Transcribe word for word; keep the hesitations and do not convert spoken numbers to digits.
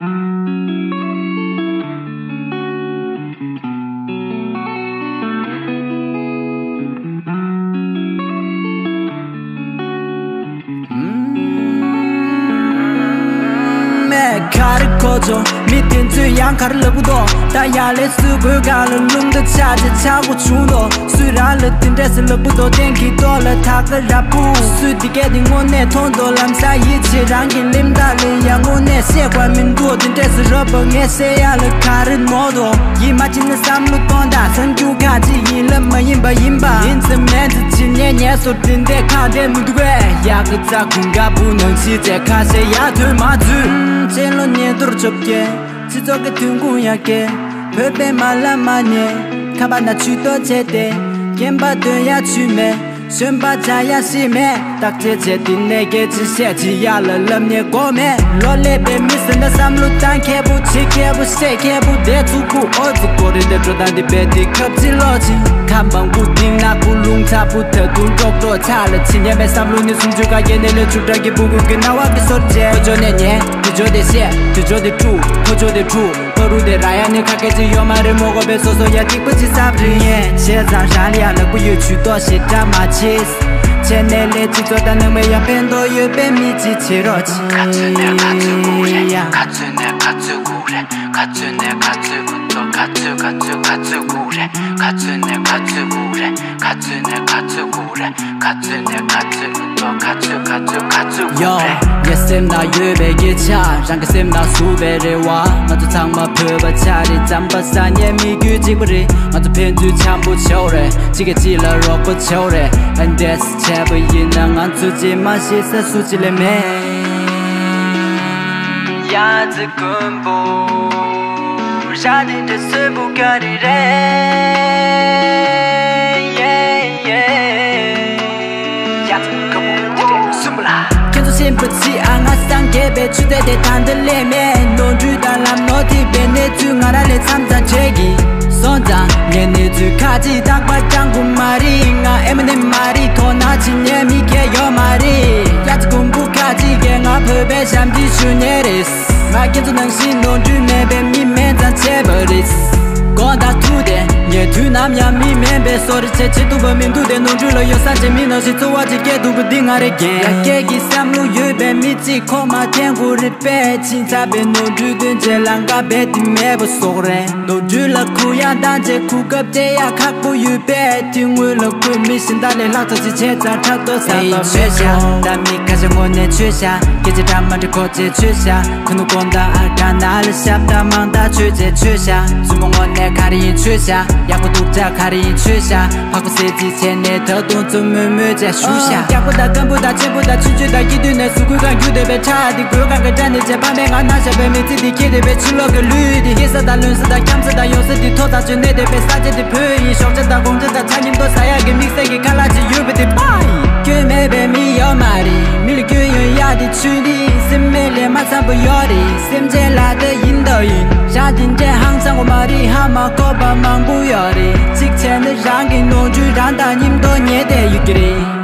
མེད་ག་རེ་གོ་ཆོ། མི་དེ་ཚོས་ཡང་ག་རེ་ལབ་གི་འདུག་ད་ཡར་ལས་སུ་གོས་གང་ལ་རླུང་རྟ་ཆག་ཅེས་ཆག་པོ་བྱུང་འདུག་སུས་རང་ལ་དེ་འདྲས་སུ་ལབ་གི་འདུག་སྟེང་གི་ཐོག་ལ་ཐག་ཀ་ར་སྤུ། སུས་དེ་སྐད་དེ་དངོས་གནས་མཐོང་འདུག་ལམ་སང་ཡིད་ཆེས་རང་གི་ལེམ་ཐག་ལ་ཡང་དངོས་གནས་བཤད་དགོས་མི་འདུག་དེ་འདྲས་སུ་རོབ་པ་ངས་བཤད་ཡ་ལ་ག་རེ་ནོར་འདུག་ཡིད་མ་ཆེས་ན་བསམ་བློ་གཏོང་དང་། གསར་འགྱུར་ཁག་ཅིག་ཡིན་ལབ་མ་ཡིན་པ་ཡིན་པ། ཡིན་ཙམ་མིན་ཙམ་བྱེད་ཉན་ཉན་སོར་དེ་འདྲས་ཁག་འདྲས་མི་འདུག་གས། ཡག་གི་རྩ་ཁུང་ག་བུ་ནང་ཤི་བྱས་ཁ་ཤས་ཡ་ཐོན་མ་ཚུད། ཕྱི་ལོ་ཉིས་སྟོང་བཅོ་བརྒྱད། སྤྱི་ཚོགས་ཀྱི་ཐོན་ཁུངས་ཡག་གི། བོད་པའི་མ་ལ་མ་ཉེ། ཁ་པར་ན་ཇུས་གཏོགས་བྱས་ཏེ། རྐྱེན་པ་འདོན་ཡ་ཇུས་མེད། གཞོན་པ་བྱ་ཡ་ཤེས་མེད། བརྟག་དཔྱད་བྱས་དེ་ནས་སྐད་ཆ་བཤད་ཅི་ཡ་ལ་ལབ་ནས་གོ་མེད། ལོ་ལས་པའི་མི་ཟེར་ན་བསམ་བློ་བཏང་མཁས་པོ། བྱེད་མཁས་པོ། བཤད་མཁས་པོ། བསྡད་ཚུགས་པོ། ཨོ་ཙི་ཀོ་རེ་དེ་འགྲོ་སྟངས་འདི་བས་དེ་ཁབ་ཅི་ལོག་ཅི། ཁ་མང་པོ་འདི་ནག་པོ་རླུང་ཚ་པོ་ད་དུང་ཀྲོག་ཀྲོག་ཆག་ལ་ཕྱི་ཉལ་བའི་བསམ་བློ་ནི་སུམ་ཅུ་ག་གེ་ནས་ལས་བཅུ་ཕྲག་གི་སྤུ་གུ་གི་རྣ་བ་གི་སོར་བཅད། ཁོ་ཅོ་ནས་ཉལ། དེ་ཅོ་དེ་བཤད། དེ་ཅོ་དེ་ཕྲུག་ཁོ་ཅོ་དེ་ཕྲུག་ཕ་རུ་དེ་ར་ཡ་ནི་ཁ་སྐད་ཅི་ཡོད་མ་རེད་མོ་གོ་བས་སོ་སོ་ཡ་ཐིག་པ་ཅི་སབ་རེད། ངས་བྱས་ཙང་རང་ལ་ཡ་ལག་པ་ཡོད་ཇུས་གཏོགས་ཞེ་དྲག་མ་བྱེད། བྱས་ནས་ལས་སྤྱི་ཚོགས་དང་ནང་མི་ཡ་ཕན་ཐོགས་ཡོད་པའི་མི་ཅི་བྱེད་རོགས་གྱིས། ག་ཚོད་ནས་ག་ཚོད་སྒུག་རེད། ཡ། ག་ཚོད་ནས་ག་ཚོད་སྒུག་རེད། ག་ཚོད་ནས་ག་ཚོད་སྒུག་ཚོད། ག་ཚོད་ག་ཚོད་ག་ཚོད་སྒུག་རེད། ག་ཚོད་ནས་ག་ཚོད་སྒུག་རེད། ག་ཚོད་ནས་ག་ཚོད་སྒུག་རེད། ག་ཚོད་ནས་ག་ཚོད་སྒུག་ཚོད། ག་ཚོད་ག་ཚོད་ག་ཚོད་སྒུག་ཡོ། རེད། ངའི་སེམས་ན་ཡོད་པའི་སྐད་ཆ། རང་གི་སེམས་ན་ཟུག་པའི་རེ་བ། ང་ཚོ་ཚང་མ་བོད་པ་ཆགས་རེད། རྩམ་པ་ཟ་མཁན་མི་རྒྱུད་གཅིག་པ་རེད། ང་ཚོ་ཕན་ཚུན་འཆམ་པོ་བྱེད་དགོས་རེད། གཅིག་གིས་གཅིག་ལ་རོགས་པ་བྱེད་དགོས་རེད། ཨ་འདྲས་བྱས་པ་ཡིན་ན་ང་ཚོ་རྗེས་མ་ཤེས་ས་སུ་གཅིག་ལས་མེད། ཡ་ཙི་རྐུན་པོ། ཞག་འདི་འདྲ་སོན་པོ་ག་རེ་རེད། ཡ་ཙི་རྐུན་པོ་འདི་འདྲ་སོན་པོ་ལ། ཁྱེད་ཚོ་ཤེས་པ་ཅི་ཨ། ང་སངས་རྒྱས་པའི་ཆུ་ཚོད་དེ་ད་འདི་ལས་མེད། ནོར་འཁྲུལ་དང་ལམ་ནོར་ཐེབས་པའི་གནས་ཚུལ་ང་རང་ལས་མཚམས་མཚམས་བྱེད་ཀྱི། སོང་ཙང་ངས་གནས་ཚུལ་ཁ་ཅིག་རྟག་པར་སྤྲང་པོ་མ་རེད། ང་ཨེ་མ་ནི་མ་རེད། དོ་སྣང་བྱེད་མཁན་མི་སྐད་ཡོད་མ་རེད། ཡ་ཙི་རྐུན་པོ་ཁ་ཅིག་གིས་ང་བོད་པའི་ཞབས་འདྲེན་ཞུ་མཁན་རེད། ང་ཁྱེད་ཚོ་ནང་བཞིན་ནོར་འཁྲུལ་མེད་པའི་མི་མིན་ཙང་བྱས་པ་རེད། དགོངས་དག་ཐུག་སྟེ་ངས་དུས་ནམ་ཡང་མི་མིན་པའི་བཟོ་འདྲ་བྱེད་བྱེད་ཐུབ་པ་མི་འདུག་སྟེ། ནོར་འཁྲུལ་ལ་ཡོ་བསྲང་བྱེད་མི་ནང་བཞིན་ཚོར་བ་ཅིག་སྐྱེ་ཐུབ་པ་འདི་ང་རེད་རྒན། ཡ་སྐད་ཀྱི་བསམ་བློ་ཡོད་པའི་མི་གཅིག་ཁོ་མ་འཐེན་དགོས་རེད་པས། ཕྱིན་ཚར་བའི་ནོར་འཁྲུལ་དོན་བྱེད་ལམ་ཁ་རྦད་དེ་མེད་པ་བཟོ་རེད། ནོར་འཁྲུལ་ལ་གུ་ཡངས་བཏང་བྱས་གོ་སྐབས་སྤྲད་ཡ་ཁག་པོ་ཡོད་པས། དེ་སྔོན་ལ་ཁོས་མི་གཞན་དག་ལས་ལྷག་ཙམ་ཅིག་བྱས་ཙང་ཕྲག་དོག་ཟ་ཨེ་ཡིན་བབ་ཆོས་བྱ། མེད་ཀྱང་། ད་མི་ཁ་ཤས་ངོ་ནས་ཆོས་བྱ། སྐད་ཆ་འདྲ་མ་འདྲ་གོ་བྱས་ཆོས་བྱ། ཁུ་ནུ་དགོང་དག་ཨ་ཁ་ན་ལ་ཞབས་ཏ་མང་དག་ཆོས་བྱས་ཆོས་བྱ། བཙུན་མོ་ངོ་ནས་ག་རེ་ཡིན་ཆོས་བྱ། ཡག་པོ་སྡུག་ཅག་ག་རེ་ཡིན་ཆོས་བྱ། ཕག་པ་སེ་ཅིག་བྱས་ནས་ད་དུང་བཙུན་མོའི་མོས་བྱས་ཞུ་བྱ། ཡག་པོ་དང་སྐམ་པོ་དང་ཆེན་པོ་དང་ཆུང་ཆུང་དང་སྐྱིད་སྡུག་ནས་གཟུགས་སྐུ་གང་རྒྱུ་བསྡད་པའི་ཆ་དེ་གོས་གང་གི་སྒྲ་ནས་བྱས། ཕ་མས་ང་ན་བཞག་པའི་མི་ཚེ་འདི་ཁྱེར་བསྡད་པའི་ཕྱི་ལོགས་ཀྱི་ལུས་འདི། སྐྱེ་ས་དང་ལོན་ས་དང་འཁྱམ་ས་དང་ཡོང་ས་འདི། ཐོག་ཐག་ཆོད་གནས་བསྡད་པའི་ས་ཆ་འདི་བོད་ཡིན། ཞོགས་ཇ་དང་དགོང་ཇ་དང་ཆ་སྙོམས་ཐོག་ཟ་ཡག་གི་དམིགས་བསལ་གྱི་ཁ་ལག་ཅིག་ཡོད་པ་འདི་པ་ཡིན། སྐྱོན་མེད་པའི་མི་ཡོད་མ་རེད། མི་ལ་སྐྱོན་ཡོང་ཡག་དེ་ཆོས་ཉིད། སེམས་མེད་ལས་མ་འཚམ་པོ་ཡོད་རེད། སེམས་ཅན་ལ་དེ་ཡིན་དོ་ཡིན། ཞག་འདི་འདྲའི་ཧང་སང་པོ་མ་རེད། ཧ་མ་གོ་བ་མང་པོ་ཡོད་རེད། གཅིག་བྱས་ན་རང་གི་ནོར་འཁྲུལ་རང་དང་མཉམ་དུ་ཉལ་བསྡད་ཡོད་ཀྱི་རེད།